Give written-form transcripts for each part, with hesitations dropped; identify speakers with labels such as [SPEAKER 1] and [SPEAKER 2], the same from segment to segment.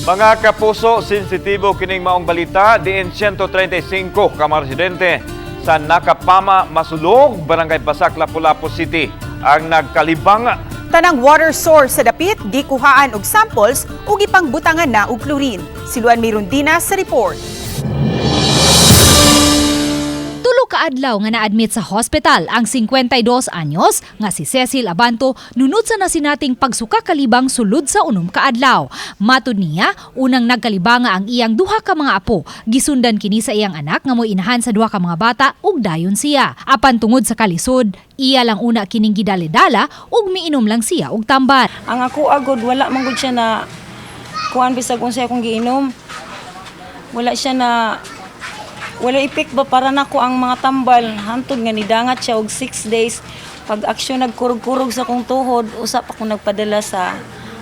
[SPEAKER 1] Mga kapuso, sensitibo kining maong balita diin 135 ka mga residente sa Nakapama, Masulog, Barangay Basak, Lapu-Lapu City ang nagkalibang.
[SPEAKER 2] Tanang water source sa dapit gikuhaan og samples ug gipangbutangan na og chlorine. Si Luan Mirundina sa report.
[SPEAKER 3] 3 ka adlaw nga na-admit sa hospital ang 52 anyos nga si Cecil Abanto nunod sa nasinating pagsuka kalibang sulod sa 6 ka adlaw. Matud niya, unang nagkalibanga ang iyang duha ka mga apo. Gisundan kini sa iyang anak nga mo'y inahan sa duha ka mga bata ug dayon siya. Apan tungod sa kalisod, iya lang una kining gidala-dala ug miinom lang siya og tamban.
[SPEAKER 4] Ang ako agod, wala man gud siya na kuan bisag unsay akong giinom. Wala siya na wala epek ba para nako ang mga tambal. Hantod nga nidangat siya og 6 days. Pag aksyon nagkurog-kurog sa akong tuhod, usa pa ko nagpadala sa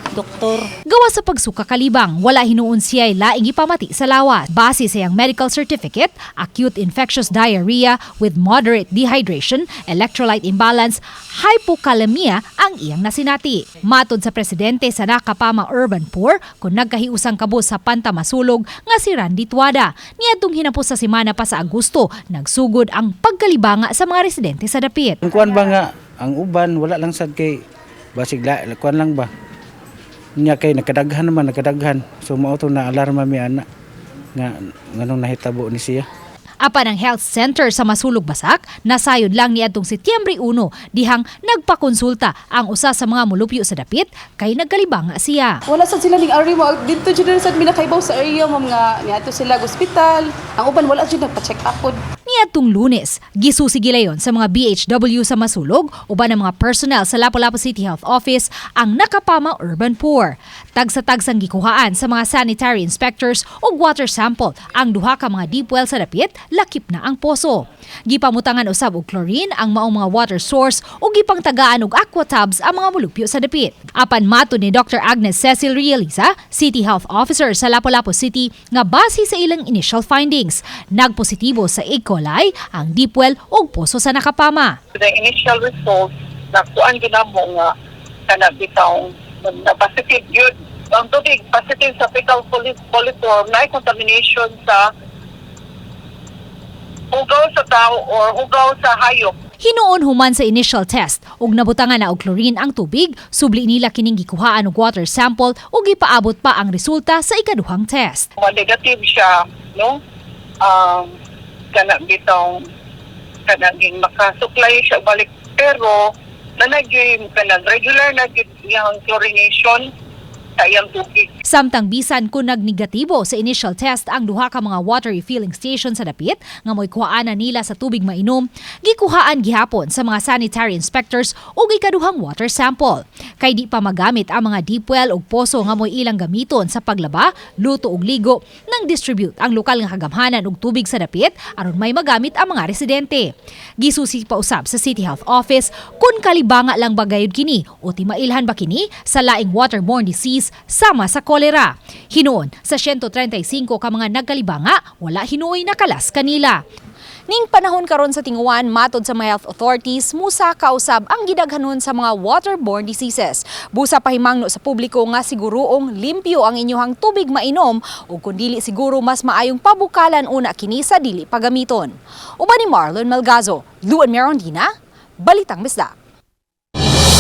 [SPEAKER 4] doktor.
[SPEAKER 3] Gawa sa pagsuka kalibang, wala hinuon siya laing ipamati sa lawas. Base sa iyang medical certificate, acute infectious diarrhea with moderate dehydration, electrolyte imbalance, hypokalemia ang iyang nasinati. Matod sa presidente sa Nakapama Urban Poor, kung nagkahiusang kabus sa Pantamasulog nga si Randy Tuada. Niadtong hinapos sa semana pa sa Agosto, nagsugod ang pagkalibanga sa mga residente sa dapit.
[SPEAKER 5] Ang kuan ba nga ang uban wala lang sad kay basig la, kuan lang ba niya kay nakadaghan naman, nakadaghan, so mao to na alarma mi ana nga nganong nahitabo ni siya.
[SPEAKER 3] Apan ang health center sa Masulog Basak, nasayod lang niadtong Setyembre 1 dihang nagpakonsulta ang usa sa mga mulupyo sa dapit kay nagkalibanga siya.
[SPEAKER 6] Wala sad sila ning ari mo didto jud na sad mi nakaibaw sa area, ma'am, nga niadto sila og ospital. Ang uban wala jud nagpa-check up pod.
[SPEAKER 3] Niadtong Lunes, gisusi gilayon sa mga BHW sa Masulog uban ang mga personnel sa Lapu-Lapu City Health Office ang Nakapama Urban Poor. Tagsa-tagsang gikuhaan sa mga sanitary inspectors og water sample ang duha ka mga deep well sa dapit, lakip na ang poso. Gipamutangan usab og chlorine ang maong mga water source ug gipangtagaan og aqua tabs ang mga mulupyo sa dapit. Apan matod ni Dr. Agnes Cecil Realiza, City Health Officer sa Lapu-Lapu City, nga base sa ilang initial findings, nagpositibo sa E. coli ang deep well ug poso sa Nakapama.
[SPEAKER 7] The initial results na kuan ginamo nga kana bitaw na positive yun ang tubig, positive sa fecal coliform na contamination sa hugaw sa tao or hugaw sa hayop.
[SPEAKER 3] Hinuon human sa initial test ug nabutangan na og chlorine ang tubig, subli nila kining gikuhaan og water sample ug gipaabot pa ang resulta sa ikaduhang test.
[SPEAKER 7] Negative siya, no, kana bitaw kanang makasupply siya balik, pero nanagyoy kanang regular na gyud iyang chlorination sa iyang tubig.
[SPEAKER 3] Samtang bisan kung nagnegatibo sa initial test ang duha ka mga water refilling station sa dapit nga mo'y kuhaan nila sa tubig mainom, gikuhaan gihapon sa mga sanitary inspectors og ikaduhang water sample. Kay di pa magamit ang mga deep well ug poso nga mo'y ilang gamiton sa paglaba, luto ug ligo, nang distribute ang lokal nga kagamhanan og tubig sa dapit aron may magamit ang mga residente. Gisusi pa usab sa City Health Office kung kalibanga lang ba gayud kini o timailhan ba kini sa laing waterborne disease sama sa kolera. Hinuon, sa 135 ka mga nagkalibanga, wala hinuoy nakalas kanila. Ning panahon karon sa tinguan, matod sa mga health authorities, musaka usab ang gidaghanon sa mga waterborne diseases. Busa pahimangno sa publiko nga siguroong limpyo ang inyuhang tubig mainom ug kung dili siguro, mas maayong pabukalan una kini sa dili pagamiton. Uban ni Marlon Malgazo, Luan Merondina, Balitang Bisdak.